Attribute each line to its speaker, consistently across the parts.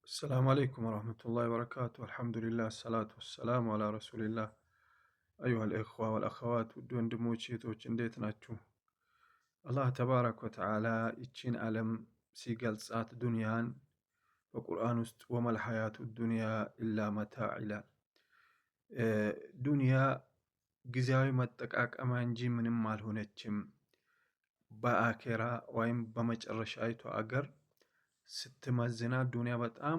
Speaker 1: السلام عليكم ورحمة الله وبركاته، الحمد لله الصلاة والسلام على رسول الله። أيها الإخوة والأخوات፣ ውድ ወንድሞች እህቶች፣ እንዴት ናችሁ? አላህ تبارك وتعالى ይቺን ዓለም ሲገልጻት ዱንያን በቁርአን ውስጥ وما الحياة الدنيا إلا متاع ይላል። ዱንያ ጊዜያዊ መጠቃቀሚያ እንጂ ምንም አልሆነችም። በአኬራ ወይም በመጨረሻይቱ አገር ስትመዝና ዱንያ በጣም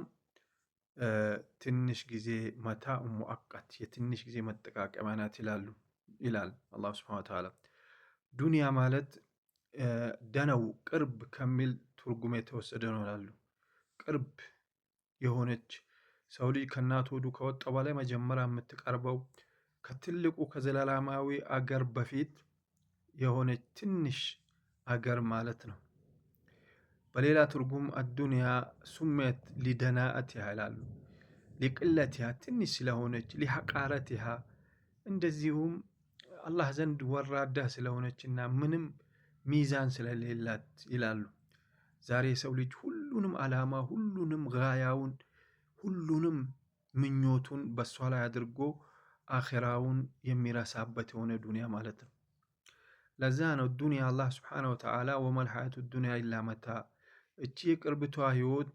Speaker 1: ትንሽ ጊዜ متاع مؤقت፣ የትንሽ ጊዜ መጠቃቀሚያ ናት ይላል አላህ سبحانه وتعالى። ዱንያ ማለት دنو ቅርብ ከሚል ትርጉም የተወሰደ ነው ይላሉ። ቅርብ የሆነች፣ ሰው ልጅ ከእናቱ ሆዱ ከወጣ በላይ መጀመሪያ የምትቀርበው፣ ከትልቁ ከዘላለማዊ አገር በፊት የሆነች ትንሽ አገር ማለት ነው። በሌላ ትርጉም الدنيا سميت لدناءتها ይላሉ። لقلتها፣ ትንሽ ስለሆነች፣ لحقارتها፣ እንደዚሁም አላህ ዘንድ ወራዳ ስለሆነችና ምንም ሚዛን ስለሌላት ይላሉ። ዛሬ የሰው ልጅ ሁሉንም ዓላማ፣ ሁሉንም ጋያውን፣ ሁሉንም ምኞቱን በእሷ ላይ አድርጎ አኼራውን የሚረሳበት የሆነ ዱንያ ማለት ነው። ለዛ ነው ዱንያ አላህ سبحانه وتعالى وما الحياة الدنيا إلا متاع፣ እቺ የቅርብቷ ህይወት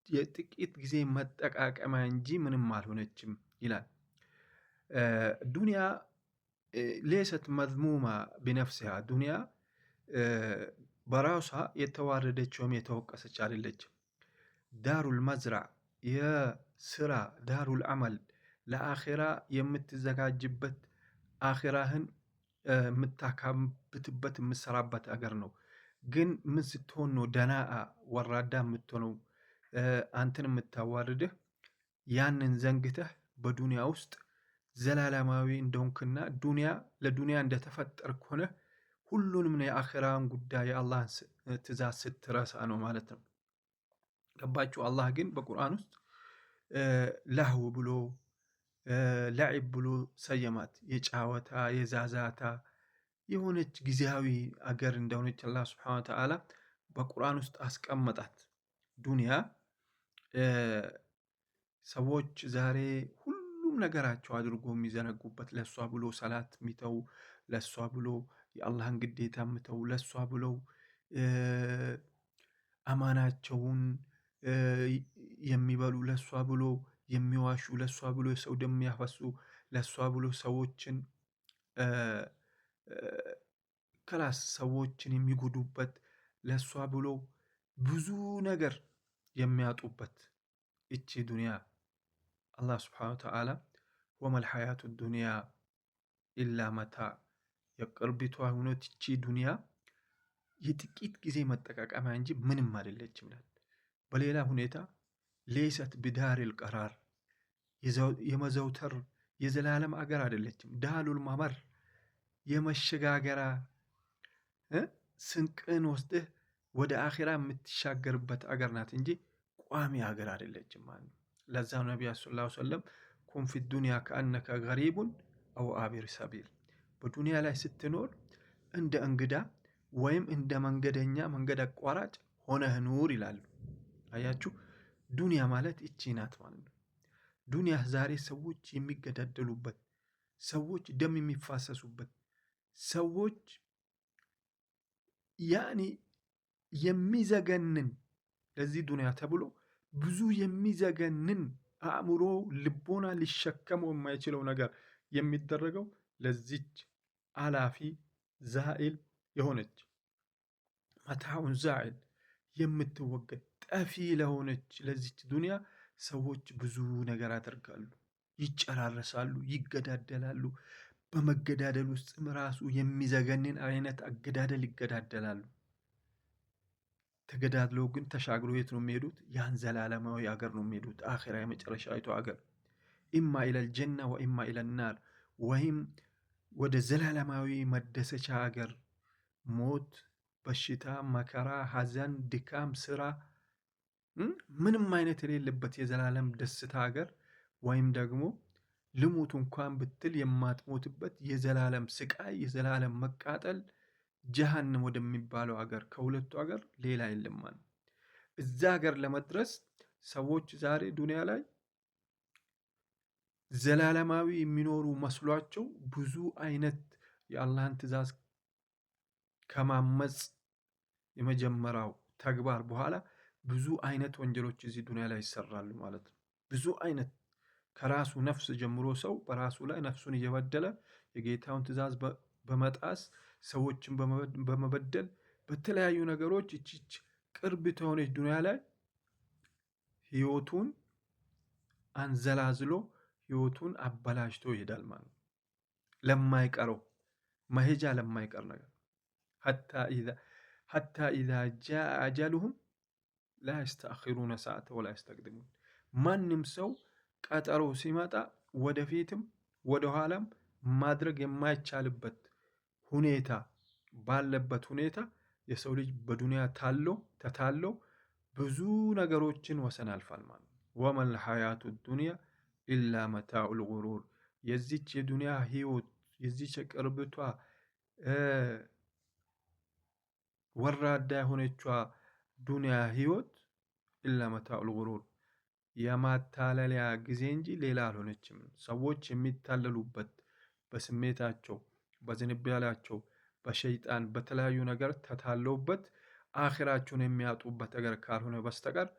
Speaker 1: የጥቂት ጊዜ መጠቃቀሚያ እንጂ ምንም አልሆነችም ይላል። ዱንያ ليست مذمومة بنفسها፣ ዱንያ በራሷ የተዋረደች ወይም የተወቀሰች አይደለችም። دار المزرعة፣ የስራ دار العمل፣ ለአኼራ የምትዘጋጅበት፣ አኼራህን የምታካብትበት፣ የምትሰራበት አገር ነው። ግን ምን ስትሆን ነው دناءة ወራዳ የምትሆነው፣ አንተን የምታዋርድህ? ያንን ዘንግተህ በዱንያ ውስጥ ዘላለማዊ እንደሆንክና ዱንያ ለዱንያ እንደተፈጠርክ ሆነ ሁሉንም የአኼራን ጉዳይ፣ የአላህን ትእዛዝ ስትረሳ ነው ማለት ነው። ገባችሁ? አላህ ግን በቁርአን ውስጥ لهو ብሎ፣ لعب ብሎ ሰየማት። የጫወታ የዛዛታ የሆነች ጊዜያዊ አገር እንደሆነች አላህ سبحانه وتعالى በቁርአን ውስጥ አስቀመጣት። ዱንያ ሰዎች ዛሬ ሁሉም ነገራቸው አድርጎ የሚዘነጉበት፣ ለእሷ ብሎ ሰላት የሚተው፣ ለእሷ ብሎ የአላህን ግዴታ የሚተው፣ ለእሷ ብለው አማናቸውን የሚበሉ፣ ለእሷ ብሎ የሚዋሹ፣ ለእሷ ብሎ የሰው ደም የሚያፈሱ፣ ለእሷ ብሎ ሰዎችን ከላስ ሰዎችን የሚጎዱበት፣ ለእሷ ብሎ ብዙ ነገር የሚያጡበት እቺ ዱንያ አላህ سبحانه وتعالى وما الحياة الدنيا إلا متاع፣ የቅርቢቷ ሁነት እቺ ዱንያ የጥቂት ጊዜ መጠቃቀሚያ እንጂ ምንም አይደለችም ይላል። በሌላ ሁኔታ ليست بدار القرار፣ የመዘውተር የዘላለም አገር አይደለችም። دار الممر፣ የመሸጋገሪያ፣ ስንቅን ወስደህ ወደ አኺራ የምትሻገርበት አገር ናት እንጂ ቋሚ ሀገር አይደለችም ማለት ነው። ለዛ ነው ነቢያ صلى الله عليه وسلم كن في الدنيا كأنك غريب أو عابر سبيل፣ በዱንያ ላይ ስትኖር እንደ እንግዳ ወይም እንደ መንገደኛ፣ መንገድ አቋራጭ ሆነህ ኑር ይላሉ። አያችሁ፣ ዱንያ ማለት እቺ ናት ማለት ነው። ዱንያ ዛሬ ሰዎች የሚገዳደሉበት፣ ሰዎች ደም የሚፋሰሱበት፣ ሰዎች يعني የሚዘገንን፣ ለዚህ ዱንያ ተብሎ ብዙ የሚዘገንን፣ አእምሮ ልቦና ሊሸከመው የማይችለው ነገር የሚደረገው ለዚች አላፊ زائل የሆነች፣ متاع زائل፣ የምትወገድ ጠፊ ለሆነች ለዚች ዱንያ ሰዎች ብዙ ነገር ያደርጋሉ፣ ይጨራረሳሉ፣ ይገዳደላሉ። በመገዳደል ውስጥም ራሱ የሚዘገንን አይነት አገዳደል ይገዳደላሉ። ተገዳድለው ግን ተሻግሮ የት ነው የሚሄዱት? ያን ዘላለማዊ አገር ነው የሚሄዱት። አኺራ፣ የመጨረሻዊቱ አገር፣ إما إلى الجنة وإما إلى النار፣ ወይም ወደ ዘላለማዊ መደሰቻ አገር፣ ሞት፣ በሽታ፣ መከራ፣ ሐዘን፣ ድካም፣ ስራ ምንም አይነት የሌለበት የዘላለም ደስታ ሀገር፣ ወይም ደግሞ ልሙት እንኳን ብትል የማትሞትበት የዘላለም ስቃይ፣ የዘላለም መቃጠል፣ ጀሃነም ወደሚባለው ሀገር። ከሁለቱ ሀገር ሌላ የለም ማለት። እዛ ሀገር ለመድረስ ሰዎች ዛሬ ዱንያ ላይ ዘላለማዊ የሚኖሩ መስሏቸው ብዙ አይነት የአላህን ትዕዛዝ ከማመፅ የመጀመሪያው ተግባር በኋላ ብዙ አይነት ወንጀሎች እዚህ ዱንያ ላይ ይሰራሉ ማለት ነው። ብዙ አይነት ከራሱ ነፍስ ጀምሮ ሰው በራሱ ላይ ነፍሱን እየበደለ የጌታውን ትዕዛዝ በመጣስ፣ ሰዎችን በመበደል፣ በተለያዩ ነገሮች እቺች ቅርብ የሆነች ዱንያ ላይ ህይወቱን አንዘላዝሎ ህይወቱን አበላሽቶ ይሄዳል ማለት ነው። ለማይቀረው መሄጃ ለማይቀር ነገር حتى إذا جاء أجلهم لا يستأخرون ساعة ولا يستقدمون። ማንም ሰው ቀጠሮ ሲመጣ ወደፊትም ወደኋላም ማድረግ የማይቻልበት ሁኔታ ባለበት ሁኔታ የሰው ልጅ በዱንያ ታሎ ተታሎ ብዙ ነገሮችን ወሰን አልፋል ማለት ነው። وما الحياة الدنيا إلا متاع الغرور። የዚች የዱንያ ህይወት፣ የዚች የቅርብቷ ወራዳ የሆነቿ ዱንያ ህይወት إلا متاع الغرور የማታለሊያ ጊዜ እንጂ ሌላ አልሆነችም። ሰዎች የሚታለሉበት በስሜታቸው፣ በዝንባሌያቸው፣ በሸይጣን፣ በተለያዩ ነገር ተታለውበት አኺራቸውን የሚያጡበት ነገር ካልሆነ በስተቀር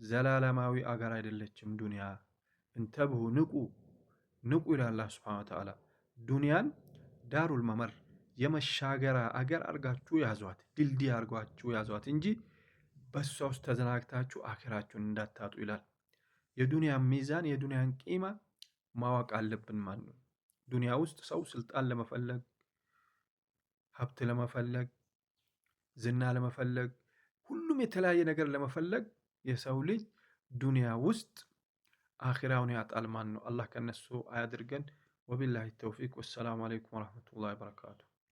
Speaker 1: ዘላለማዊ አገር አይደለችም ዱንያ። انتبهوا፣ ንቁ ንቁ ይላል አላህ سبحانه وتعالى። ዱንያን دار الممر የመሻገራ አገር አርጋችሁ ያዟት፣ ድልድይ አርጋችሁ ያዟት እንጂ በእሷ ውስጥ ተዘናግታችሁ አኺራችሁን እንዳታጡ ይላል። የዱንያን ሚዛን፣ የዱንያን ቂማ ማወቅ አለብን ማለት ነው። ዱንያ ውስጥ ሰው ስልጣን ለመፈለግ፣ ሀብት ለመፈለግ፣ ዝና ለመፈለግ፣ ሁሉም የተለያየ ነገር ለመፈለግ የሰው ልጅ ዱንያ ውስጥ አኺራውን ያጣል ማለት ነው። አላህ ከነሱ አያድርገን። وبالله التوفيق والسلام عليكم ورحمة الله وبركاته።